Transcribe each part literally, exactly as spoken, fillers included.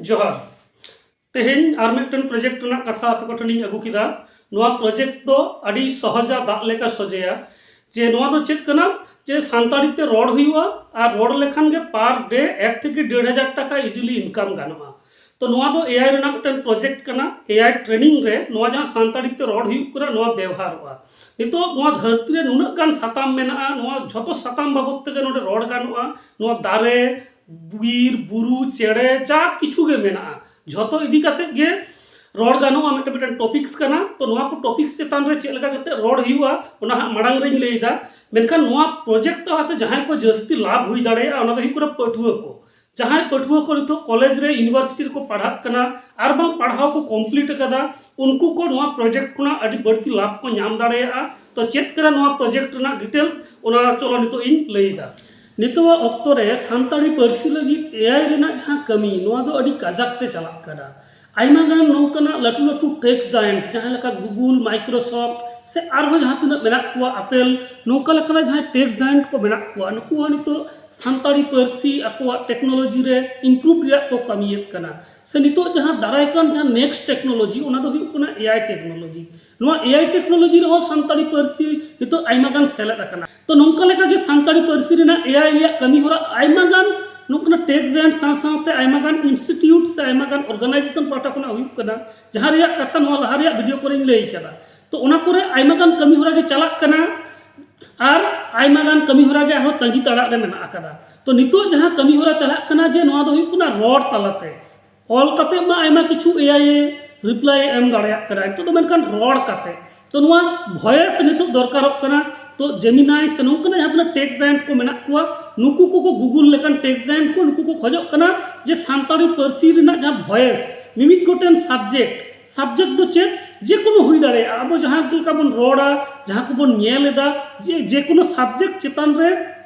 ᱡᱚᱦᱟᱨ᱾ ᱛᱮᱦᱮᱧ ᱟᱨ ᱢᱤᱫᱴᱮᱱ ᱯᱨᱚᱡᱮᱠᱴ ᱨᱮᱱᱟᱜ ᱠᱟᱛᱷᱟ ᱟᱯᱮ ᱠᱚᱴᱷᱮᱱᱤᱧ ᱟᱹᱜᱩ ᱠᱮᱫᱟ᱾ ᱱᱚᱣᱟ ᱯᱨᱚᱡᱮᱠᱴ ᱫᱚ ᱟᱹᱰᱤ ᱥᱚᱦᱚᱡᱟ, ᱫᱟᱜ ᱞᱮᱠᱟ ᱥᱚᱡᱮᱭᱟ᱾ ᱡᱮ ᱱᱚᱣᱟ ᱫᱚ ᱪᱮᱫ ᱠᱟᱱᱟ? ᱡᱮ ᱥᱟᱱᱛᱟᱲᱤ ᱛᱮ ᱨᱚᱲ ᱦᱩᱭᱩᱜᱼᱟ, ᱟᱨ ᱨᱚᱲ ᱞᱮᱠᱷᱟᱱ ᱜᱮ ᱯᱟᱨ ᱰᱮ ᱮᱠ ᱛᱷᱮᱠᱮ ᱰᱮᱲ ᱦᱟᱡᱟᱨ ᱴᱟᱠᱟ ᱤᱡᱤᱞᱤ ᱤᱱᱠᱟᱢ ᱜᱟᱱᱚᱜᱼᱟ᱾ ᱛᱚ ᱱᱚᱣᱟ ᱫᱚ ᱮ ᱟᱭ ᱨᱮᱱᱟᱜ ᱢᱤᱫᱴᱮᱱ ᱯᱨᱚᱡᱮᱠᱴ ᱠᱟᱱᱟ᱾ ᱮ ᱟᱭ ᱴᱨᱮᱱᱤᱝ ᱨᱮ ᱱᱚᱣᱟ ᱡᱟᱦᱟᱸ ᱥᱟᱱᱛᱟᱲᱤ ᱛᱮ ᱨᱚᱲ ᱦᱩᱭᱩᱜ ᱠᱟᱱᱟ, ᱱᱚᱣᱟ ᱵᱮᱣᱦᱟᱨᱚᱜᱼᱟ᱾ ᱱᱤᱛᱚᱜ ᱱᱚᱣᱟ ᱫᱷᱟᱹᱨᱛᱤ ᱨᱮ ᱱᱩᱱᱟᱹᱜ ᱜᱟᱱ ᱥᱟᱛᱟᱢ ᱢᱮᱱᱟᱜᱼᱟ, ᱱᱚᱣᱟ ᱡᱷᱚᱛᱚ ᱥᱟᱛᱟᱢ ᱵᱟᱵᱚᱫ ᱛᱮᱜᱮ ᱱᱚᱰᱮ ᱨᱚᱲ ᱜᱟᱱᱚᱜᱼᱟ᱾ ᱱᱚᱣᱟ ᱫᱟᱨᱮ, ᱵᱤᱨ, ᱵᱩᱨᱩ, ᱪᱮᱬᱮ, ᱡᱟ ᱠᱤᱪᱷᱩ ᱜᱮ ᱢᱮᱱᱟᱜᱼᱟ, ᱡᱷᱚᱛᱚ ᱤᱫᱤ ᱠᱟᱛᱮᱫ ᱜᱮ ᱨᱚᱲ ᱜᱟᱱᱚᱜᱼᱟ᱾ ᱢᱤᱫᱴᱮᱱ ᱢᱤᱫᱴᱮᱱ ᱴᱚᱯᱤᱠᱥ ᱠᱟᱱᱟ᱾ ᱛᱚ ᱱᱚᱣᱟ ᱠᱚ ᱴᱚᱯᱤᱠᱥ ᱪᱮᱛᱟᱱ ᱨᱮ ᱪᱮᱫ ᱞᱮᱠᱟ ᱠᱟᱛᱮᱫ ᱨᱚᱲ ᱦᱩᱭᱩᱜᱼᱟ, ᱚᱱᱟ ᱦᱟᱸᱜ ᱢᱟᱲᱟᱝ ᱨᱮᱧ ᱞᱟᱹᱭ ᱮᱫᱟ᱾ ᱢᱮᱱᱠᱷᱟᱱ ᱱᱚᱣᱟ ᱯᱨᱚᱡᱮᱠᱴ ᱛᱟᱞᱟᱛᱮ ᱡᱟᱦᱟᱸᱭ ᱠᱚ ᱡᱟᱹᱥᱛᱤ ᱞᱟᱵᱷ ᱦᱩᱭ ᱫᱟᱲᱮᱭᱟᱜᱼᱟ, ᱚᱱᱟ ᱫᱚ ᱦᱩᱭᱩᱜ ᱠᱟᱱᱟ ᱯᱟᱹᱴᱷᱩᱣᱟᱹ ᱠᱚ᱾ ᱡᱟᱦᱟᱸᱭ ᱯᱟᱹᱴᱷᱩᱣᱟᱹ ᱠᱚ ᱱᱤᱛᱚᱜ ᱠᱚᱞᱮᱡᱽ ᱨᱮ, ᱤᱭᱩᱱᱤᱵᱷᱟᱨᱥᱤᱴᱤ ᱨᱮᱠᱚ ᱯᱟᱲᱦᱟᱜ ᱠᱟᱱᱟ ᱟᱨ ᱵᱟᱝ ᱯᱟᱲᱦᱟᱣ ᱠᱚ ᱠᱚᱢᱯᱞᱤᱴ ᱟᱠᱟᱫᱟ, ᱩᱱᱠᱩ ᱠᱚ ᱱᱚᱣᱟ ᱯᱨᱚᱡᱮᱠᱴ ᱠᱷᱚᱱᱟᱜ ᱟᱹᱰᱤ ᱵᱟᱹᱲᱛᱤ ᱞᱟᱵᱷ ᱠᱚ ᱧᱟᱢ ᱫᱟᱲᱮᱭᱟᱜᱼᱟ᱾ ᱛᱚ ᱪᱮᱫ ᱠᱟᱱᱟ ᱱᱚᱣᱟ ᱯᱨᱚᱡᱮᱠᱴ ᱨᱮᱱᱟᱜ ᱰᱤᱴᱮᱞᱥ, ᱚᱱᱟ ᱪᱚᱞᱚ ᱱᱤᱛᱚᱜ ᱤᱧ ᱞᱟᱹᱭ ᱮᱫᱟ᱾ ᱱᱤᱛᱚᱜᱟᱜ ᱚᱠᱛᱚ ᱨᱮ ᱥᱟᱱᱛᱟᱲᱤ ᱯᱟᱹᱨᱥᱤ ᱞᱟᱹᱜᱤᱫ ᱮ ᱟᱭ ᱨᱮᱱᱟᱜ ᱡᱟᱦᱟᱸ ᱠᱟᱹᱢᱤ, ᱱᱚᱣᱟ ᱫᱚ ᱟᱹᱰᱤ ᱠᱟᱡᱟᱠ ᱛᱮ ᱪᱟᱞᱟᱜ ᱠᱟᱱᱟ᱾ ᱟᱭᱢᱟ ᱜᱟᱱ ᱱᱚᱝᱠᱟᱱᱟᱜ ᱞᱟᱹᱴᱩ ᱞᱟᱹᱴᱩ ᱴᱮᱠ ᱡᱟᱭᱮᱱᱴ, ᱡᱟᱦᱟᱸ ᱞᱮᱠᱟ ᱜᱩᱜᱩᱞ, ᱢᱟᱭᱠᱨᱳᱥᱚᱯᱷᱴ ᱥᱮ ᱟᱨᱦᱚᱸ ᱡᱟᱦᱟᱸ ᱛᱤᱱᱟᱹᱜ ᱢᱮᱱᱟᱜ ᱠᱚᱣᱟ, ᱟᱯᱮᱞ, ᱱᱚᱝᱠᱟ ᱞᱮᱠᱟᱱᱟᱜ ᱡᱟᱦᱟᱸᱭ ᱴᱮᱠ ᱡᱟᱭᱮᱱᱴ ᱠᱚ ᱢᱮᱱᱟᱜ ᱠᱚᱣᱟ, ᱱᱩᱠᱩ ᱦᱚᱸ ᱱᱤᱛᱚᱜ ᱥᱟᱱᱛᱟᱲᱤ ᱯᱟᱹᱨᱥᱤ ᱟᱠᱚᱣᱟᱜ ᱴᱮᱠᱱᱳᱞᱚᱡᱤ ᱨᱮ ᱤᱢᱯᱨᱩᱵᱷ ᱨᱮᱭᱟᱜ ᱠᱚ ᱠᱟᱹᱢᱤᱭᱮᱫ ᱠᱟᱱᱟ᱾ ᱥᱮ ᱱᱤᱛᱚᱜ ᱡᱟᱦᱟᱸ ᱫᱟᱨᱟᱭ ᱠᱟᱱ ᱡᱟᱦᱟᱸ ᱱᱮᱠᱥᱴ ᱴᱮᱠᱱᱳᱞᱚᱡᱤ, ᱚᱱᱟ ᱫᱚ ᱦᱩᱭᱩᱜ ᱠᱟᱱᱟ ᱮ ᱟᱭ ᱴᱮᱠᱱᱳᱞᱚᱡᱤ᱾ ᱱᱚᱣᱟ ᱮ ᱟᱭ ᱴᱮᱠᱱᱳᱞᱚᱡᱤ ᱨᱮᱦᱚᱸ ᱥᱟᱱᱛᱟᱲᱤ ᱯᱟᱹᱨᱥᱤ ᱱᱤᱛᱚᱜ ᱟᱭᱢᱟ ᱜᱟᱱ ᱥᱮᱞᱮᱫ ᱟᱠᱟᱱᱟ᱾ ᱛᱚ ᱱᱚᱝᱠᱟ ᱞᱮᱠᱟ ᱜᱮ ᱥᱟᱱᱛᱟᱲᱤ ᱯᱟᱹᱨᱥᱤ ᱨᱮᱱᱟᱜ ᱮ ᱟᱭ ᱨᱮᱭᱟᱜ ᱠᱟᱹᱢᱤ ᱦᱚᱨᱟ ᱟᱭᱢᱟ ᱜᱟᱱ ᱱᱚᱝᱠᱟᱱᱟᱜ ᱴᱮᱠ ᱡᱟᱭᱮᱱᱴ ᱥᱟᱶ ᱥᱟᱶᱛᱮ ᱟᱭᱢᱟ ᱜᱟᱱ ᱤᱱᱥᱴᱤᱴᱤᱭᱩᱴ ᱥᱮ ᱟᱭᱢᱟ ᱜᱟᱱ ᱚᱨᱜᱟᱱᱟᱭᱡᱮᱥᱚᱱ ᱯᱟᱦᱴᱟ ᱠᱷᱚᱱᱟᱜ ᱦᱩᱭᱩᱜ ᱠᱟᱱᱟ, ᱡᱟᱦᱟᱸ ᱨᱮᱭᱟᱜ ᱠᱟᱛᱷᱟ ᱱᱚᱣᱟ ᱞᱟᱦᱟ ᱨᱮᱭᱟᱜ ᱵᱷᱤᱰᱤᱭᱳ ᱠᱚᱨᱮᱧ ᱞᱟᱹᱭ ᱠᱟᱫᱟ᱾ ᱛᱚ ᱚᱱᱟ ᱠᱚᱨᱮ ᱟᱭᱢᱟ ᱜᱟᱱ ᱠᱟᱹᱢᱤ ᱦᱚᱨᱟ ᱜᱮ ᱪᱟᱞᱟᱜ ᱠᱟᱱᱟ ᱟᱨ ᱟᱭᱢᱟ ᱜᱟᱱ ᱠᱟᱹᱢᱤ ᱦᱚᱨᱟ ᱜᱮ ᱟᱨᱦᱚᱸ ᱛᱟᱺᱜᱤ ᱛᱟᱲᱟᱜ ᱨᱮ ᱢᱮᱱᱟᱜ ᱟᱠᱟᱫᱟ᱾ ᱛᱚ ᱱᱤᱛᱚᱜ ᱡᱟᱦᱟᱸ ᱠᱟᱹᱢᱤ ᱦᱚᱨᱟ ᱪᱟᱞᱟᱜ ᱠᱟᱱᱟ, ᱡᱮ ᱱᱚᱣᱟ ᱫᱚ ᱦᱩᱭᱩᱜ ᱠᱟᱱᱟ ᱨᱚᱲ ᱛᱟᱞᱟᱛᱮ᱾ ᱚᱞ ᱠᱟᱛᱮ ᱢᱟ ᱟᱭᱢᱟ ᱠᱤᱪᱷᱩ ᱮ ᱟᱭ ᱮ ᱨᱤᱯᱞᱟᱭ ᱮ ᱮᱢ ᱫᱟᱲᱮᱭᱟᱜ ᱠᱟᱱᱟ, ᱱᱤᱛᱚᱜ ᱫᱚ ᱢᱮᱱᱠᱷᱟᱱ ᱨᱚᱲ ᱠᱟᱛᱮ᱾ ᱛᱚ ᱱᱚᱣᱟ ᱵᱷᱚᱭᱮᱥ ᱱᱤᱛᱚᱜ ᱫᱚᱨᱠᱟᱨᱚᱜ ᱠᱟᱱᱟ᱾ ᱛᱚ ᱡᱮᱢᱤᱱᱟᱭ ᱥᱮ ᱱᱚᱝᱠᱟᱱᱟᱜ ᱡᱟᱦᱟᱸ ᱛᱤᱱᱟᱹᱜ ᱴᱮᱠ ᱡᱟᱭᱮᱱᱴ ᱠᱚ ᱢᱮᱱᱟᱜ ᱠᱚᱣᱟ, ᱱᱩᱠᱩ ᱠᱚᱠᱚ, ᱜᱩᱜᱩᱞ ᱞᱮᱠᱟᱱ ᱴᱮᱠ ᱡᱟᱭᱮᱱᱴ ᱠᱚ, ᱱᱩᱠᱩ ᱠᱚ ᱠᱷᱚᱡᱚᱜ ᱠᱟᱱᱟ ᱡᱮ ᱥᱟᱱᱛᱟᱲᱤ ᱯᱟᱹᱨᱥᱤ ᱨᱮᱱᱟᱜ ᱡᱟᱦᱟᱸ ᱵᱷᱚᱭᱮᱥ, ᱢᱤᱢᱤᱫ ᱜᱚᱴᱮᱱ ᱥᱟᱵᱡᱮᱠᱴ, ᱥᱟᱵᱡᱮᱠᱴ ᱫᱚ ᱪᱮᱫ? ᱡᱮ ᱠᱳᱱᱳ ᱦᱩᱭ ᱫᱟᱲᱮᱭᱟᱜᱼᱟ, ᱟᱵᱚ ᱡᱟᱦᱟᱸ ᱞᱮᱠᱟ ᱵᱚᱱ ᱨᱚᱲᱟ, ᱡᱟᱦᱟᱸ ᱠᱚᱵᱚᱱ ᱧᱮᱞ ᱮᱫᱟ, ᱡᱮ ᱡᱮ ᱠᱳᱱᱳ ᱥᱟᱵᱡᱮᱠᱴ ᱪᱮᱛᱟᱱ ᱨᱮ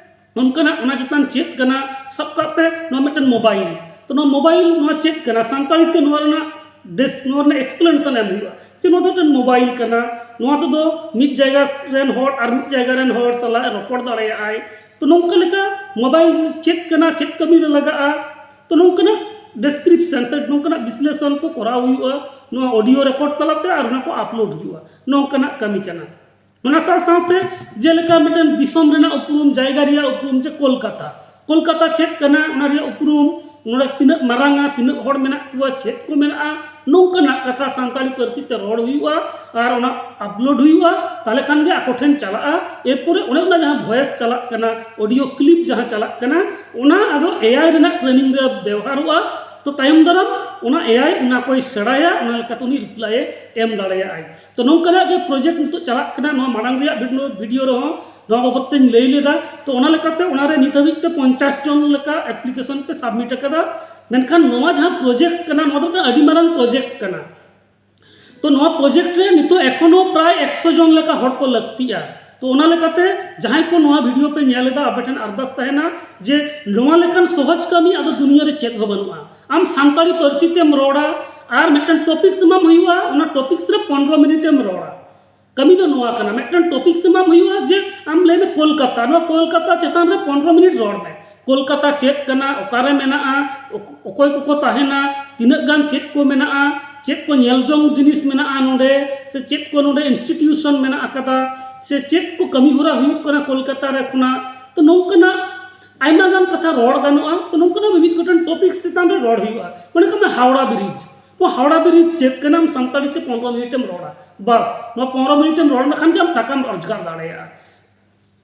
ᱚᱱᱠᱟᱱᱟᱜ, ᱚᱱᱟ ᱪᱮᱛᱟᱱ ᱪᱮᱫ ᱠᱟᱱᱟ? ᱥᱟᱵ ᱠᱟᱜ ᱯᱮ, ᱱᱚᱣᱟ ᱢᱤᱫᱴᱮᱱ ᱢᱳᱵᱟᱭᱤᱞ᱾ ᱛᱚ ᱱᱚᱣᱟ ᱢᱳᱵᱟᱭᱤᱞ ᱱᱚᱣᱟ ᱪᱮᱫ ᱠᱟᱱᱟ? ᱥᱟᱱᱛᱟᱲᱤ ᱛᱮ ᱱᱚᱣᱟ ᱨᱮᱱᱟᱜ ᱰᱮᱥ-, ᱱᱚᱣᱟ ᱨᱮᱱᱟᱜ ᱮᱠᱥᱯᱞᱮᱱᱮᱥᱚᱱ ᱮᱢ ᱦᱩᱭᱩᱜᱼᱟ, ᱡᱮ ᱱᱚᱣᱟ ᱫᱚ ᱢᱤᱫᱴᱮᱱ ᱢᱳᱵᱟᱭᱤᱞ ᱠᱟᱱᱟ, ᱱᱚᱣᱟ ᱛᱮᱫᱚ ᱢᱤᱫ ᱡᱟᱭᱜᱟ ᱨᱮᱱ ᱦᱚᱲ ᱟᱨ ᱢᱤᱫ ᱡᱟᱭᱜᱟ ᱨᱮᱱ ᱦᱚᱲ ᱥᱟᱞᱟᱜ ᱨᱚᱯᱚᱲ ᱫᱟᱲᱮᱭᱟᱜᱼᱟᱭ᱾ ᱛᱚ ᱱᱚᱝᱠᱟ ᱞᱮᱠᱟ ᱢᱳᱵᱟᱭᱤᱞ ᱪᱮᱫ ᱠᱟᱱᱟ, ᱪᱮᱫ ᱠᱟᱹᱢᱤ ᱨᱮ ᱞᱟᱜᱟᱜᱼᱟ, ᱛᱚ ᱱᱚᱝᱠᱟᱱᱟᱜ ᱰᱮᱥᱠᱨᱤᱯᱥᱚᱱ ᱥᱮ ᱱᱚᱝᱠᱟᱱᱟᱜ ᱵᱤᱥᱞᱮᱥᱚᱱ ᱠᱚ ᱠᱚᱨᱟᱣ ᱦᱩᱭᱩᱜᱼᱟ ᱱᱚᱣᱟ ᱚᱰᱤᱭᱳ ᱨᱮᱠᱚᱨᱰ ᱛᱟᱞᱟᱛᱮ, ᱟᱨ ᱚᱱᱟ ᱠᱚ ᱟᱯᱞᱳᱰ ᱦᱩᱭᱩᱜᱼᱟ᱾ ᱱᱚᱝᱠᱟᱱᱟᱜ ᱠᱟᱹᱢᱤ ᱠᱟᱱᱟ᱾ ᱚᱱᱟ ᱥᱟᱶ ᱥᱟᱶᱛᱮ ᱡᱮᱞᱮᱠᱟ ᱢᱤᱫᱴᱮᱱ ᱫᱤᱥᱚᱢ ᱨᱮᱱᱟᱜ ᱩᱯᱨᱩᱢ, ᱡᱟᱭᱜᱟ ᱨᱮᱭᱟᱜ ᱩᱯᱨᱩᱢ, ᱡᱮ ᱠᱳᱞᱠᱟᱛᱟ, ᱠᱳᱞᱠᱟᱛᱟ ᱪᱮᱫ ᱠᱟᱱᱟ, ᱚᱱᱟ ᱨᱮᱭᱟᱜ ᱩᱯᱨᱩᱢ, ᱱᱚᱰᱮ ᱛᱤᱱᱟᱹᱜ ᱢᱟᱨᱟᱝᱟ, ᱛᱤᱱᱟᱹᱜ ᱦᱚᱲ ᱢᱮᱱᱟᱜ ᱠᱚᱣᱟ, ᱪᱮᱫ ᱠᱚ ᱢᱮᱱᱟᱜᱼᱟ, ᱱᱚᱝᱠᱟᱱᱟᱜ ᱠᱟᱛᱷᱟ ᱥᱟᱱᱛᱟᱲᱤ ᱯᱟᱹᱨᱥᱤ ᱛᱮ ᱨᱚᱲ ᱦᱩᱭᱩᱜᱼᱟ ᱟᱨ ᱚᱱᱟ ᱟᱯᱞᱳᱰ ᱦᱩᱭᱩᱜᱼᱟ᱾ ᱛᱟᱦᱚᱞᱮ ᱠᱷᱟᱱ ᱜᱮ ᱟᱠᱚ ᱴᱷᱮᱱ ᱪᱟᱞᱟᱜᱼᱟ᱾ ᱮᱨᱯᱚᱨᱮ ᱚᱱᱮ ᱚᱱᱟ ᱡᱟᱦᱟᱸ ᱵᱷᱚᱭᱮᱥ ᱪᱟᱞᱟᱜ ᱠᱟᱱᱟ, ᱚᱰᱤᱭᱳ ᱠᱞᱤᱯ ᱡᱟᱦᱟᱸ ᱪᱟᱞᱟᱜ ᱠᱟᱱᱟ, ᱚᱱᱟ ᱟᱫᱚ ᱮ ᱟᱭ ᱨᱮᱱᱟᱜ ᱴᱨᱮᱱᱤᱝ ᱨᱮ ᱵᱮᱣᱦᱟᱨᱚᱜᱼᱟ᱾ ᱛᱚ ᱛᱟᱭᱚᱢ ᱫᱟᱨᱟᱢ ᱚᱱᱟ ᱮ ᱟᱭ ᱚᱱᱟ ᱠᱚᱭ ᱥᱮᱬᱟᱭᱟ, ᱚᱱᱟ ᱞᱮᱠᱟᱛᱮ ᱩᱱᱤ ᱨᱤᱯᱞᱟᱭ ᱮ ᱮᱢ ᱫᱟᱲᱮᱭᱟᱜᱼᱟᱭ᱾ ᱛᱚ ᱱᱚᱝᱠᱟᱱᱟᱜ ᱜᱮ ᱯᱨᱚᱡᱮᱠᱴ ᱱᱤᱛᱚᱜ ᱪᱟᱞᱟᱜ ᱠᱟᱱᱟ᱾ ᱱᱚᱣᱟ ᱢᱟᱲᱟᱝ ᱨᱮᱭᱟᱜ ᱵᱷᱤᱰᱤᱭᱳ, ᱵᱷᱤᱰᱤᱭᱳ ᱨᱮᱦᱚᱸ ᱱᱚᱣᱟ ᱵᱟᱵᱚᱫ ᱛᱮᱧ ᱞᱟᱹᱭ ᱞᱮᱫᱟ᱾ ᱛᱚ ᱚᱱᱟ ᱞᱮᱠᱟᱛᱮ ᱚᱱᱟᱨᱮ ᱱᱤᱛ ᱦᱟᱹᱵᱤᱡ ᱛᱮ ᱯᱚᱧᱪᱟᱥ ᱡᱚᱱ ᱞᱮᱠᱟ ᱮᱯᱞᱤᱠᱮᱥᱚᱱ ᱯᱮ ᱥᱟᱵᱢᱤᱴ ᱟᱠᱟᱫᱟ᱾ ᱢᱮᱱᱠᱷᱟᱱ ᱱᱚᱣᱟ ᱡᱟᱦᱟᱸ ᱯᱨᱚᱡᱮᱠᱴ ᱠᱟᱱᱟ, ᱱᱚᱣᱟ ᱫᱚ ᱢᱤᱫᱴᱟᱝ ᱟᱹᱰᱤ ᱢᱟᱨᱟᱝ ᱯᱨᱚᱡᱮᱠᱴ ᱠᱟᱱᱟ᱾ ᱛᱚ ᱱᱚᱣᱟ ᱯᱨᱚᱡᱮᱠᱴ ᱨᱮ ᱱᱤᱛᱚᱜ ᱮᱠᱷᱚᱱᱳ ᱯᱨᱟᱭ ᱮᱠᱥᱚ ᱡᱚᱱ ᱞᱮᱠᱟ ᱦᱚᱲ ᱠᱚ ᱞᱟᱹᱠᱛᱤᱜᱼᱟ᱾ ᱛᱚ ᱚᱱᱟ ᱞᱮᱠᱟᱛᱮ ᱡᱟᱦᱟᱸᱭ ᱠᱚ ᱱᱚᱣᱟ ᱵᱷᱤᱰᱤᱭᱳ ᱯᱮ ᱧᱮᱞ ᱮᱫᱟ, ᱟᱯᱮ ᱴᱷᱮᱱ ᱟᱨᱫᱟᱥ ᱛᱟᱦᱮᱱᱟ ᱡᱮ ᱱᱚᱣᱟ ᱞᱮᱠᱟᱱ ᱥᱚᱦᱚᱡ ᱠᱟᱹᱢᱤ ᱟᱫᱚ ᱫᱩᱱᱤᱭᱟᱹ ᱨᱮ ᱪᱮᱫ ᱦᱚᱸ ᱵᱟᱹᱱᱩᱜᱼᱟ᱾ ᱟᱢ ᱥᱟᱱᱛᱟᱲᱤ ᱯᱟᱹᱨᱥᱤ ᱛᱮᱢ ᱨᱚᱲᱟ ᱟᱨ ᱢᱤᱫᱴᱟᱝ ᱴᱚᱯᱤᱠᱥ ᱮᱢᱟᱢ ᱦᱩᱭᱩᱜᱼᱟ, ᱚᱱᱟ ᱴᱚᱯᱤᱠᱥ ᱨᱮ ᱯᱚᱱᱨᱚ ᱢᱤᱱᱤᱴ ᱮᱢ ᱨᱚᱲᱟ᱾ ᱠᱟᱹᱢᱤ ᱫᱚ ᱱᱚᱣᱟ ᱠᱟᱱᱟ, ᱢᱤᱫᱴᱟᱝ ᱴᱚᱯᱤᱠᱥ ᱮᱢᱟᱢ ᱦᱩᱭᱩᱜᱼᱟ ᱡᱮ ᱟᱢ ᱞᱟᱹᱭ ᱢᱮ ᱠᱳᱞᱠᱟᱛᱟ, ᱱᱚᱣᱟ ᱠᱳᱞᱠᱟᱛᱟ ᱪᱮᱛᱟᱱ ᱨᱮ ᱯᱚᱱᱨᱚ ᱢᱤᱱᱤᱴ ᱨᱚᱲ ᱢᱮ᱾ ᱠᱳᱞᱠᱟᱛᱟ ᱪᱮᱫ ᱠᱟᱱᱟ, ᱚᱠᱟᱨᱮ ᱢᱮᱱᱟᱜᱼᱟ, ᱚᱠ-, ᱚᱠᱚᱭ ᱠᱚᱠᱚ ᱛᱟᱦᱮᱱᱟ, ᱛᱤᱱᱟᱹᱜ ᱜᱟᱱ ᱪᱮᱫ ᱠᱚ ᱢᱮᱱᱟᱜᱼᱟ, ᱪᱮᱫ ᱠᱚ ᱧᱮᱞ ᱡᱚᱝ ᱡᱤᱱᱤᱥ ᱢᱮᱱᱟᱜᱼᱟ ᱱᱚᱰᱮ, ᱥᱮ ᱪᱮᱫ ᱠᱚ ᱱᱚᱰᱮ ᱤᱱᱥᱴᱤᱴᱤᱭᱩᱥᱚᱱ ᱢᱮᱱᱟᱜ ᱟᱠᱟᱫᱟ, ᱥᱮ ᱪᱮᱫ ᱠᱚ ᱠᱟᱹᱢᱤ ᱦᱚᱨᱟ ᱦᱩᱭᱩᱜ ᱠᱟᱱᱟ ᱠᱳᱞᱠᱟᱛᱟ ᱨᱮ ᱠᱷᱚᱱᱟᱜ᱾ ᱛᱚ ᱱᱚᱝᱠᱟᱱᱟᱜ ᱟᱭᱢᱟ ᱜᱟᱱ ᱠᱟᱛᱷᱟ ᱨᱚᱲ ᱜᱟᱱᱚᱜᱼᱟ᱾ ᱛᱚ ᱱᱚᱝᱠᱟᱱᱟᱜ ᱢᱤᱢᱤᱫ ᱜᱚᱴᱮᱱ ᱴᱚᱯᱤᱠ ᱪᱮᱛᱟᱱ ᱨᱮ ᱨᱚᱲ ᱦᱩᱭᱩᱜᱼᱟ᱾ ᱢᱚᱱᱮ ᱠᱟᱜ ᱢᱮ ᱦᱟᱣᱲᱟ ᱵᱨᱤᱡᱽ, ᱱᱚᱣᱟ ᱦᱟᱣᱲᱟ ᱵᱨᱤᱡᱽ ᱪᱮᱫ ᱠᱟᱱᱟ, ᱟᱢ ᱥᱟᱱᱛᱟᱲᱤ ᱛᱮ ᱯᱚᱱᱨᱚ ᱢᱤᱱᱤᱴ ᱮᱢ ᱨᱚᱲᱟ, ᱵᱟᱥ, ᱱᱚᱣᱟ ᱯᱚᱱᱨᱚ ᱢᱤᱱᱤᱴ ᱮᱢ ᱨᱚᱲ ᱞᱮᱠᱷᱟᱱ ᱜᱮ ᱟᱢ ᱴᱟᱠᱟᱢ ᱨᱳᱡᱽᱜᱟᱨ ᱫᱟᱲᱮᱭᱟᱜᱼᱟ᱾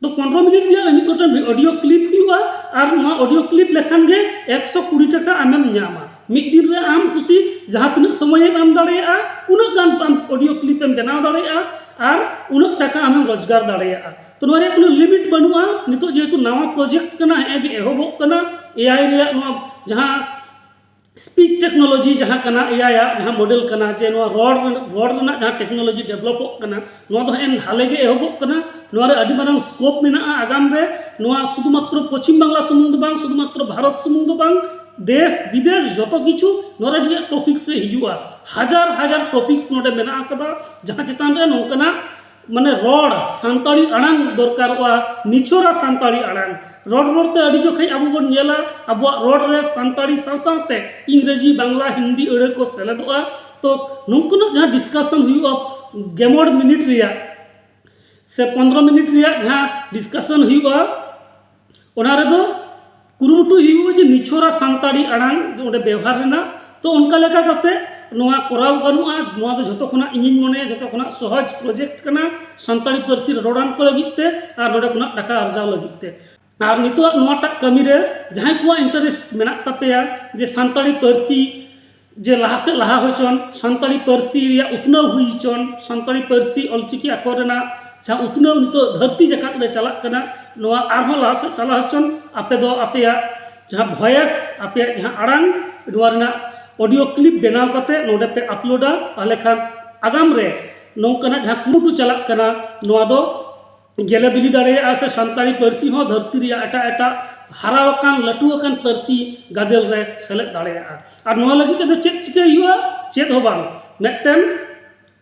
ᱛᱚ ᱯᱚᱱᱨᱚ ᱢᱤᱱᱤᱴ ᱨᱮᱭᱟᱜ ᱢᱤᱫ ᱜᱚᱴᱮᱱ ᱚᱰᱤᱭᱳ ᱠᱞᱤᱯ ᱦᱩᱭᱩᱜᱼᱟ, ᱟᱨ ᱱᱚᱣᱟ ᱚᱰᱤᱭᱳ ᱠᱞᱤᱯ ᱞᱮᱠᱷᱟᱱ ᱜᱮ ᱮᱠᱥᱚ ᱠᱩᱲᱤ ᱴᱟᱠᱟ ᱟᱢᱮᱢ ᱧᱟᱢᱟ᱾ ᱢᱤᱫ ᱫᱤᱱ ᱨᱮ ᱟᱢ ᱠᱩᱥᱤ ᱡᱟᱦᱟᱸ ᱛᱤᱱᱟᱹᱜ ᱥᱚᱢᱚᱭᱮᱢ ᱮᱢ ᱫᱟᱲᱮᱭᱟᱜᱼᱟ, ᱩᱱᱟᱹᱜ ᱜᱟᱱ ᱟᱢ ᱚᱰᱤᱭᱳ ᱠᱞᱤᱯ ᱮᱢ ᱵᱮᱱᱟᱣ ᱫᱟᱲᱮᱭᱟᱜᱼᱟ ᱟᱨ ᱩᱱᱟᱹᱜ ᱴᱟᱠᱟ ᱟᱢᱮᱢ ᱨᱳᱡᱽᱜᱟᱨ ᱫᱟᱲᱮᱭᱟᱜᱼᱟ᱾ ᱛᱚ ᱱᱚᱣᱟ ᱨᱮᱭᱟᱜ ᱠᱳᱱᱳ ᱞᱤᱢᱤᱴ ᱵᱟᱹᱱᱩᱜᱼᱟ᱾ ᱱᱤᱛᱚᱜ ᱡᱮᱦᱮᱛᱩ ᱱᱟᱣᱟ ᱯᱨᱚᱡᱮᱠᱴ ᱠᱟᱱᱟ, ᱦᱮᱸ ᱜᱮ ᱮᱦᱚᱵᱚᱜ ᱠᱟᱱᱟ, ᱮ ᱟᱭ ᱨᱮᱭᱟᱜ ᱱᱚᱣᱟ ᱡᱟᱦᱟᱸ ᱥᱯᱤᱪ ᱴᱮᱠᱱᱳᱞᱚᱡᱤ ᱡᱟᱦᱟᱸ ᱠᱟᱱᱟ, ᱮ ᱟᱭ ᱟᱜ ᱡᱟᱦᱟᱸ ᱢᱚᱰᱮᱞ ᱠᱟᱱᱟ, ᱡᱮ ᱱᱚᱣᱟ ᱨᱚᱲ ᱨᱮᱱᱟᱜ, ᱨᱚᱲ ᱨᱮᱱᱟᱜ ᱡᱟᱦᱟᱸ ᱴᱮᱠᱱᱳᱞᱚᱡᱤ ᱰᱮᱵᱷᱞᱚᱯᱚᱜ ᱠᱟᱱᱟ, ᱱᱚᱣᱟ ᱫᱚ ᱦᱮᱸ ᱦᱟᱞᱮ ᱜᱮ ᱮᱦᱚᱵᱚᱜ ᱠᱟᱱᱟ᱾ ᱱᱚᱣᱟ ᱨᱮ ᱟᱹᱰᱤ ᱢᱟᱨᱟᱝ ᱥᱠᱳᱯ ᱢᱮᱱᱟᱜᱼᱟ ᱟᱜᱟᱢ ᱨᱮ᱾ ᱱᱚᱣᱟ ᱥᱩᱫᱷᱩ ᱢᱟᱛᱨᱚ ᱯᱚᱪᱷᱤᱢ ᱵᱟᱝᱞᱟ ᱥᱩᱢᱩᱝ ᱫᱚ ᱵᱟᱝ, ᱥᱩᱫᱷᱩ ᱢᱟᱛᱨᱚ ᱵᱷᱟᱨᱚᱛ ᱥᱩᱢᱩᱝ ᱫᱚ ᱵᱟᱝ, ᱫᱮᱥ ᱵᱤᱫᱮᱥ ᱡᱚᱛᱚ ᱠᱤᱪᱷᱩ ᱱᱚᱰᱮ ᱨᱮᱭᱟᱜ ᱴᱚᱯᱤᱠᱥ ᱨᱮ ᱦᱤᱡᱩᱜᱼᱟ᱾ ᱦᱟᱡᱟᱨ ᱦᱟᱡᱟᱨ ᱴᱚᱯᱤᱠᱥ ᱱᱚᱰᱮ ᱢᱮᱱᱟᱜ ᱟᱠᱟᱫᱟ, ᱡᱟᱦᱟᱸ ᱪᱮᱛᱟᱱ ᱨᱮ ᱱᱚᱝᱠᱟᱱᱟᱜ ᱢᱟᱱᱮ ᱨᱚᱲ ᱥᱟᱱᱛᱟᱲᱤ ᱟᱲᱟᱝ ᱫᱚᱨᱠᱟᱨᱚᱜᱼᱟ, ᱱᱤᱪᱷᱚᱨᱟ ᱥᱟᱱᱛᱟᱲᱤ ᱟᱲᱟᱝ᱾ ᱨᱚᱲ ᱨᱚᱲᱛᱮ ᱟᱹᱰᱤ ᱡᱚᱠᱷᱮᱡ ᱟᱵᱚ ᱵᱚᱱ ᱧᱮᱞᱟ ᱟᱵᱚᱣᱟᱜ ᱨᱚᱲ ᱨᱮ ᱥᱟᱱᱛᱟᱲᱤ ᱥᱟᱶ ᱥᱟᱶᱛᱮ ᱤᱝᱨᱮᱡᱤ, ᱵᱟᱝᱞᱟ, ᱦᱤᱱᱫᱤ ᱟᱹᱲᱟᱹ ᱠᱚ ᱥᱮᱞᱮᱫᱚᱜᱼᱟ᱾ ᱛᱚ ᱱᱚᱝᱠᱟᱱᱟᱜ ᱡᱟᱦᱟᱸ ᱰᱤᱥᱠᱟᱥᱚᱱ ᱦᱩᱭᱩᱜᱼᱟ ᱜᱮᱢᱚᱬ ᱢᱤᱱᱤᱴ ᱨᱮᱭᱟᱜ ᱥᱮ ᱯᱚᱱᱫᱽᱨᱚ ᱢᱤᱱᱤᱴ ᱨᱮᱭᱟᱜ ᱡᱟᱦᱟᱸ ᱰᱤᱥᱠᱟᱥᱚᱱ ᱦᱩᱭᱩᱜᱼᱟ, ᱚᱱᱟ ᱨᱮᱫᱚ ᱠᱩᱨᱩᱢᱩᱴᱩ ᱦᱩᱭᱩᱜᱼᱟ ᱡᱮ ᱱᱤᱪᱷᱚᱨᱟ ᱥᱟᱱᱛᱟᱲᱤ ᱟᱲᱟᱝ ᱚᱸᱰᱮ ᱵᱮᱣᱦᱟᱨ ᱨᱮᱱᱟᱜ᱾ ᱛᱚ ᱚᱱᱠᱟ ᱞᱮᱠᱟ ᱠᱟᱛᱮ ᱱᱚᱣᱟ ᱠᱚᱨᱟᱣ ᱜᱟᱱᱚᱜᱼᱟ᱾ ᱱᱚᱣᱟ ᱫᱚ ᱡᱷᱚᱛᱚ ᱠᱷᱚᱱᱟᱜ ᱤᱧᱤᱧ ᱢᱚᱱᱮᱭᱟ ᱡᱷᱚᱛᱚ ᱠᱷᱚᱱᱟᱜ ᱥᱚᱦᱚᱡᱽ ᱯᱨᱚᱡᱮᱠᱴ ᱠᱟᱱᱟ ᱥᱟᱱᱛᱟᱲᱤ ᱯᱟᱹᱨᱥᱤ ᱨᱚᱨᱚᱲᱟᱱ ᱠᱚ ᱞᱟᱹᱜᱤᱫ ᱛᱮ ᱟᱨ ᱱᱚᱰᱮ ᱠᱷᱚᱱᱟᱜ ᱴᱟᱠᱟ ᱟᱨᱡᱟᱣ ᱞᱟᱹᱜᱤᱫ ᱛᱮ᱾ ᱟᱨ ᱱᱤᱛᱚᱜ ᱱᱚᱣᱟᱴᱟᱜ ᱠᱟᱹᱢᱤ ᱨᱮ ᱡᱟᱦᱟᱸᱭ ᱠᱚᱣᱟᱜ ᱤᱱᱴᱟᱨᱮᱥᱴ ᱢᱮᱱᱟᱜ ᱛᱟᱯᱮᱭᱟ ᱡᱮ ᱥᱟᱱᱛᱟᱲᱤ ᱯᱟᱹᱨᱥᱤ ᱡᱮ ᱞᱟᱦᱟ ᱥᱮᱫ ᱞᱟᱦᱟ ᱦᱚᱪᱚᱱ, ᱥᱟᱱᱛᱟᱲᱤ ᱯᱟᱹᱨᱥᱤ ᱨᱮᱭᱟᱜ ᱩᱛᱱᱟᱹᱣ ᱦᱩᱭ ᱦᱚᱪᱚᱱ, ᱥᱟᱱᱛᱟᱲᱤ ᱯᱟᱹᱨᱥᱤ ᱚᱞᱪᱤᱠᱤ ᱟᱠᱷᱚᱨ ᱨᱮᱱᱟᱜ ᱡᱟᱦᱟᱸ ᱩᱛᱱᱟᱹᱣ ᱱᱤᱛᱚᱜ ᱫᱷᱟᱹᱨᱛᱤ ᱡᱟᱠᱟᱛ ᱨᱮ ᱪᱟᱞᱟᱜ ᱠᱟᱱᱟ, ᱱᱚᱣᱟ ᱟᱨᱦᱚᱸ ᱞᱟᱦᱟ ᱥᱮᱫ ᱪᱟᱞᱟᱣ ᱦᱚᱪᱚᱱ᱾ ᱟᱯᱮ ᱫᱚ ᱟᱯᱮᱭᱟᱜ ᱡᱟᱦᱟᱸ ᱵᱷᱚᱭᱮᱥ, ᱟᱯᱮᱭᱟᱜ ᱡᱟᱦᱟᱸ ᱟᱲᱟᱝ, ᱱᱚᱣᱟ ᱨᱮᱱᱟᱜ ᱚᱰᱤᱭᱳ ᱠᱞᱤᱯ ᱵᱮᱱᱟᱣ ᱠᱟᱛᱮ ᱱᱚᱰᱮ ᱯᱮ ᱟᱯᱞᱳᱰᱟ᱾ ᱛᱟᱦᱚᱞᱮ ᱠᱷᱟᱱ ᱟᱜᱟᱢ ᱨᱮ ᱱᱚᱝᱠᱟᱱᱟᱜ ᱡᱟᱦᱟᱸ ᱠᱩᱨᱩᱢᱩᱴᱩ ᱪᱟᱞᱟᱜ ᱠᱟᱱᱟ, ᱱᱚᱣᱟ ᱫᱚ ᱜᱮᱞᱮ ᱵᱤᱞᱤ ᱫᱟᱲᱮᱭᱟᱜᱼᱟ ᱥᱮ ᱥᱟᱱᱛᱟᱲᱤ ᱯᱟᱹᱨᱥᱤ ᱦᱚᱸ ᱫᱷᱟᱹᱨᱛᱤ ᱨᱮᱭᱟᱜ ᱮᱴᱟᱜ ᱮᱴᱟᱜ ᱦᱟᱨᱟ ᱟᱠᱟᱱ, ᱞᱟᱹᱴᱩ ᱟᱠᱟᱱ ᱯᱟᱹᱨᱥᱤ ᱜᱟᱫᱮᱞ ᱨᱮ ᱥᱮᱞᱮᱫ ᱫᱟᱲᱮᱭᱟᱜᱼᱟ᱾ ᱟᱨ ᱱᱚᱣᱟ ᱞᱟᱹᱜᱤᱫ ᱛᱮᱫᱚ ᱪᱮᱫ ᱪᱤᱠᱟᱹᱭ ᱦᱩᱭᱩᱜᱼᱟ? ᱪᱮᱫ ᱦᱚᱸ ᱵᱟᱝ, ᱢᱤᱫᱴᱮᱱ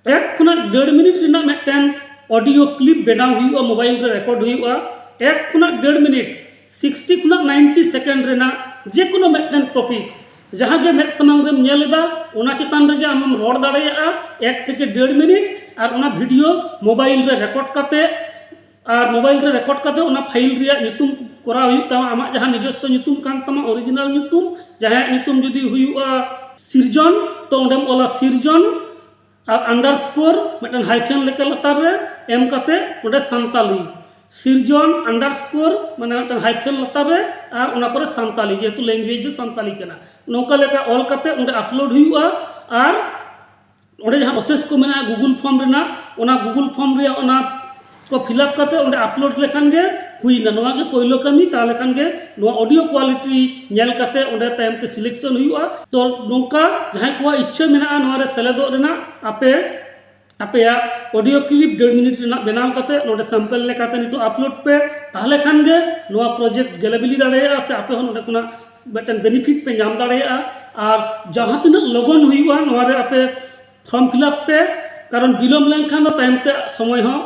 ᱮᱠ ᱠᱷᱚᱱᱟᱜ ᱰᱮᱲ ᱢᱤᱱᱤᱴ ᱨᱮᱱᱟᱜ ᱢᱤᱫᱴᱮᱱ ᱚᱰᱤᱭᱳ ᱠᱞᱤᱯ ᱵᱮᱱᱟᱣ ᱦᱩᱭᱩᱜᱼᱟ, ᱢᱳᱵᱟᱭᱤᱞ ᱨᱮ ᱨᱮᱠᱚᱨᱰ ᱦᱩᱭᱩᱜᱼᱟ᱾ ᱮᱠ ᱠᱷᱚᱱᱟᱜ ᱰᱮᱲ ᱢᱤᱱᱤᱴ, ᱥᱤᱠᱥᱴᱤ ᱠᱷᱚᱱᱟᱜ ᱱᱟᱭᱤᱱᱴᱤ ᱥᱮᱠᱮᱱᱰ ᱨᱮᱱᱟᱜ ᱡᱮ ᱠᱳᱱᱳ ᱢᱤᱫᱴᱮᱱ ᱴᱚᱯᱤᱠ ᱡᱟᱦᱟᱸ ᱜᱮ ᱢᱮᱫ ᱥᱟᱢᱟᱝ ᱨᱮᱢ ᱧᱮᱞ ᱮᱫᱟ, ᱚᱱᱟ ᱪᱮᱛᱟᱱ ᱨᱮᱜᱮ ᱟᱢᱮᱢ ᱨᱚᱲ ᱫᱟᱲᱮᱭᱟᱜᱼᱟ ᱮᱠ ᱛᱷᱮᱠᱮ ᱰᱮᱲ ᱢᱤᱱᱤᱴ᱾ ᱟᱨ ᱚᱱᱟ ᱵᱷᱤᱰᱤᱭᱳ ᱢᱳᱵᱟᱭᱤᱞ ᱨᱮ ᱨᱮᱠᱚᱨᱰ ᱠᱟᱛᱮ, ᱟᱨ ᱢᱳᱵᱟᱭᱤᱞ ᱨᱮ ᱨᱮᱠᱚᱨᱰ ᱠᱟᱛᱮ ᱚᱱᱟ ᱯᱷᱟᱭᱤᱞ ᱨᱮᱭᱟᱜ ᱧᱩᱛᱩᱢ ᱠᱚᱨᱟᱣ ᱦᱩᱭᱩᱜ ᱛᱟᱢᱟ, ᱟᱢᱟᱜ ᱡᱟᱦᱟᱸ ᱱᱤᱡᱚᱥᱥᱚ ᱧᱩᱛᱩᱢ ᱠᱟᱱ ᱛᱟᱢᱟ, ᱚᱨᱤᱡᱤᱱᱟᱞ ᱧᱩᱛᱩᱢ᱾ ᱡᱟᱦᱟᱸᱭᱟᱜ ᱧᱩᱛᱩᱢ ᱡᱩᱫᱤ ᱦᱩᱭᱩᱜᱼᱟ ᱥᱤᱨᱡᱚᱱ, ᱛᱚ ᱚᱸᱰᱮᱢ ᱚᱞᱟ ᱥᱤᱨᱡᱚᱱ ᱟᱨ ᱟᱱᱰᱟᱨ ᱥᱠᱳᱨ ᱢᱤᱫᱴᱮᱱ ᱦᱟᱭᱯᱷᱮᱱ ᱞᱮᱠᱟ ᱞᱟᱛᱟᱨ ᱨᱮ ᱮᱢ ᱠᱟᱛᱮ ᱚᱸᱰᱮ ᱥᱟᱱᱛᱟᱞᱤ ᱥᱤᱨᱡᱚᱱ ᱟᱱᱰᱟᱨ ᱥᱠᱳᱨ, ᱢᱟᱱᱮ ᱢᱤᱫᱴᱮᱱ ᱦᱟᱭᱯᱷᱮᱱ ᱞᱟᱛᱟᱨ ᱨᱮ ᱟᱨ ᱚᱱᱟ ᱯᱚᱨᱮ ᱥᱟᱱᱛᱟᱞᱤ, ᱡᱮᱦᱮᱛᱩ ᱞᱮᱝᱜᱩᱭᱮᱡᱽ ᱫᱚ ᱥᱟᱱᱛᱟᱞᱤ ᱠᱟᱱᱟ᱾ ᱱᱚᱝᱠᱟ ᱞᱮᱠᱟ ᱚᱞ ᱠᱟᱛᱮ ᱚᱸᱰᱮ ᱟᱯᱞᱳᱰ ᱦᱩᱭᱩᱜᱼᱟ᱾ ᱟᱨ ᱚᱸᱰᱮ ᱡᱟᱦᱟᱸ ᱯᱨᱚᱥᱮᱥ ᱠᱚ ᱢᱮᱱᱟᱜᱼᱟ ᱜᱩᱜᱩᱞ ᱯᱷᱚᱨᱢ ᱨᱮᱱᱟᱜ, ᱚᱱᱟ ᱜᱩᱜᱩᱞ ᱯᱷᱚᱨᱢ ᱨᱮᱭᱟᱜ ᱚᱱᱟ ᱠᱚ ᱯᱷᱤᱞᱟᱯ ᱠᱟᱛᱮ ᱚᱸᱰᱮ ᱟᱯᱞᱳᱰ ᱞᱮᱠᱷᱟᱱ ᱜᱮ ᱦᱩᱭᱱᱟ᱾ ᱱᱚᱣᱟ ᱜᱮ ᱯᱳᱭᱞᱳ ᱠᱟᱹᱢᱤ᱾ ᱛᱟᱦᱚᱞᱮ ᱠᱷᱟᱱ ᱜᱮ ᱱᱚᱣᱟ ᱚᱰᱤᱭᱳ ᱠᱣᱟᱞᱤᱴᱤ ᱧᱮᱞ ᱠᱟᱛᱮ ᱚᱸᱰᱮ ᱛᱟᱭᱚᱢ ᱛᱮ ᱥᱤᱞᱮᱠᱥᱚᱱ ᱦᱩᱭᱩᱜᱼᱟ᱾ ᱛᱚ ᱱᱚᱝᱠᱟ ᱡᱟᱦᱟᱸᱭ ᱠᱚᱣᱟᱜ ᱤᱪᱪᱷᱟᱹ ᱢᱮᱱᱟᱜᱼᱟ ᱱᱚᱣᱟ ᱨᱮ ᱥᱮᱞᱮᱫᱚᱜ ᱨᱮᱱᱟᱜ, ᱟᱯᱮ ᱟᱯᱮᱭᱟᱜ ᱚᱰᱤᱭᱳ ᱠᱞᱤᱯ ᱰᱮᱲ ᱢᱤᱱᱤᱴ ᱨᱮᱱᱟᱜ ᱵᱮᱱᱟᱣ ᱠᱟᱛᱮ ᱱᱚᱰᱮ ᱥᱮᱢᱯᱮᱞ ᱞᱮᱠᱟᱛᱮ ᱱᱤᱛᱚᱜ ᱟᱯᱞᱳᱰ ᱯᱮ᱾ ᱛᱟᱦᱚᱞᱮ ᱠᱷᱟᱱ ᱜᱮ ᱱᱚᱣᱟ ᱯᱨᱚᱡᱮᱠᱴ ᱜᱮᱞᱮ ᱵᱤᱞᱤ ᱫᱟᱲᱮᱭᱟᱜᱼᱟ ᱥᱮ ᱟᱯᱮ ᱦᱚᱸ ᱱᱚᱰᱮ ᱠᱷᱚᱱᱟᱜ ᱢᱤᱫᱴᱮᱱ ᱵᱮᱱᱤᱯᱷᱤᱴ ᱯᱮ ᱧᱟᱢ ᱫᱟᱲᱮᱭᱟᱜᱼᱟ᱾ ᱟᱨ ᱡᱟᱦᱟᱸ ᱛᱤᱱᱟᱹᱜ ᱞᱚᱜᱚᱱ ᱦᱩᱭᱩᱜᱼᱟ ᱱᱚᱣᱟ ᱨᱮ ᱟᱯᱮ ᱯᱷᱚᱨᱢ ᱯᱷᱤᱞᱟᱯ ᱯᱮ᱾ ᱠᱟᱨᱚᱱ ᱵᱤᱞᱚᱢ ᱞᱮᱱᱠᱷᱟᱱ ᱫᱚ ᱛᱟᱭᱚᱢ ᱛᱮ ᱥᱚᱢᱚᱭ ᱦᱚᱸ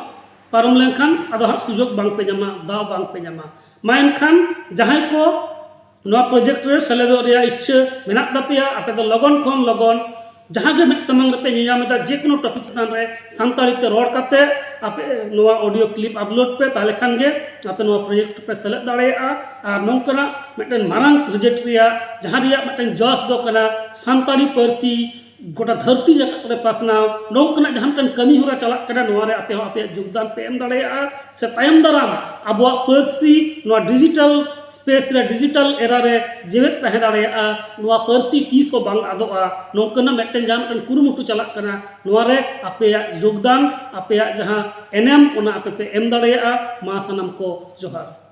ᱯᱟᱨᱚᱢ ᱞᱮᱱᱠᱷᱟᱱ ᱟᱫᱚ ᱦᱟᱸᱜ ᱥᱩᱡᱳᱜᱽ ᱵᱟᱝ ᱯᱮ ᱧᱟᱢᱟ, ᱫᱟᱣ ᱵᱟᱝ ᱯᱮ ᱧᱟᱢᱟ᱾ ᱢᱟ ᱮᱱᱠᱷᱟᱱ ᱡᱟᱦᱟᱸᱭ ᱠᱚ ᱱᱚᱣᱟ ᱯᱨᱚᱡᱮᱠᱴ ᱨᱮ ᱥᱮᱞᱮᱫᱚᱜ ᱨᱮᱭᱟᱜ ᱤᱪᱪᱷᱟᱹ ᱢᱮᱱᱟᱜ ᱛᱟᱯᱮᱭᱟ, ᱟᱯᱮ ᱫᱚ ᱞᱚᱜᱚᱱ ᱠᱷᱚᱱ ᱞᱚᱜᱚᱱ ᱡᱟᱦᱟᱸ ᱜᱮ ᱢᱮᱫ ᱥᱟᱢᱟᱝ ᱨᱮᱯᱮ ᱧᱮᱧᱟᱢ ᱮᱫᱟ, ᱡᱮ ᱠᱳᱱᱳ ᱴᱚᱯᱤᱠ ᱪᱮᱛᱟᱱ ᱨᱮ ᱥᱟᱱᱛᱟᱲᱤ ᱛᱮ ᱨᱚᱲ ᱠᱟᱛᱮ ᱟᱯᱮ ᱱᱚᱣᱟ ᱚᱰᱤᱭᱳ ᱠᱞᱤᱯ ᱟᱯᱞᱳᱰ ᱯᱮ, ᱛᱟᱦᱚᱞᱮ ᱠᱷᱟᱱ ᱜᱮ ᱟᱯᱮ ᱱᱚᱣᱟ ᱯᱨᱚᱡᱮᱠᱴ ᱯᱮ ᱥᱮᱞᱮᱫ ᱫᱟᱲᱮᱭᱟᱜᱼᱟ᱾ ᱟᱨ ᱱᱚᱝᱠᱟᱱᱟᱜ ᱢᱤᱫᱴᱮᱱ ᱢᱟᱨᱟᱝ ᱯᱨᱚᱡᱮᱠᱴ ᱨᱮᱭᱟᱜ, ᱡᱟᱦᱟᱸ ᱨᱮᱭᱟᱜ ᱢᱤᱫᱴᱮᱱ ᱡᱚᱥ ᱫᱚ ᱠᱟᱱᱟ ᱥᱟᱱᱛᱟᱲᱤ ᱯᱟᱹᱨᱥᱤ ᱜᱚᱴᱟ ᱫᱷᱟᱹᱨᱛᱤ ᱡᱟᱠᱟᱛ ᱨᱮ ᱯᱟᱥᱱᱟᱣ, ᱱᱚᱝᱠᱟᱱᱟᱜ ᱡᱟᱦᱟᱸ ᱢᱤᱫᱴᱮᱱ ᱠᱟᱹᱢᱤ ᱦᱚᱨᱟ ᱪᱟᱞᱟᱜ ᱠᱟᱱᱟ, ᱱᱚᱣᱟ ᱨᱮ ᱟᱯᱮ ᱦᱚᱸ ᱟᱯᱮᱭᱟᱜ ᱡᱳᱜᱽᱫᱟᱱ ᱯᱮ ᱮᱢ ᱫᱟᱲᱮᱭᱟᱜᱼᱟ, ᱥᱮ ᱛᱟᱭᱚᱢ ᱫᱟᱨᱟᱢ ᱟᱵᱚᱣᱟᱜ ᱯᱟᱹᱨᱥᱤ ᱱᱚᱣᱟ ᱰᱤᱡᱤᱴᱟᱞ ᱥᱯᱮᱥ ᱨᱮ, ᱰᱤᱡᱤᱴᱟᱞ ᱮᱨᱟ ᱨᱮ ᱡᱮᱣᱮᱫ ᱛᱟᱦᱮᱸ ᱫᱟᱲᱮᱭᱟᱜᱼᱟ, ᱱᱚᱣᱟ ᱯᱟᱹᱨᱥᱤ ᱛᱤᱥ ᱦᱚᱸ ᱵᱟᱝ ᱟᱫᱚᱜᱼᱟ, ᱱᱚᱝᱠᱟᱱᱟᱜ ᱢᱤᱫᱴᱮᱱ ᱡᱟᱦᱟᱸ ᱢᱤᱫᱴᱮᱱ ᱠᱩᱨᱩᱢᱩᱴᱩ ᱪᱟᱞᱟᱜ ᱠᱟᱱᱟ, ᱱᱚᱣᱟ ᱨᱮ ᱟᱯᱮᱭᱟᱜ ᱡᱳᱜᱽᱫᱟᱱ, ᱟᱯᱮᱭᱟᱜ ᱡᱟᱦᱟᱸ ᱮᱱᱮᱢ, ᱚᱱᱟ ᱟᱯᱮ ᱯᱮ ᱮᱢ ᱫᱟᱲᱮᱭᱟᱜᱼᱟ᱾ ᱢᱟ ᱥᱟᱱᱟᱢ ᱠᱚ ᱡᱚᱦᱟᱨ᱾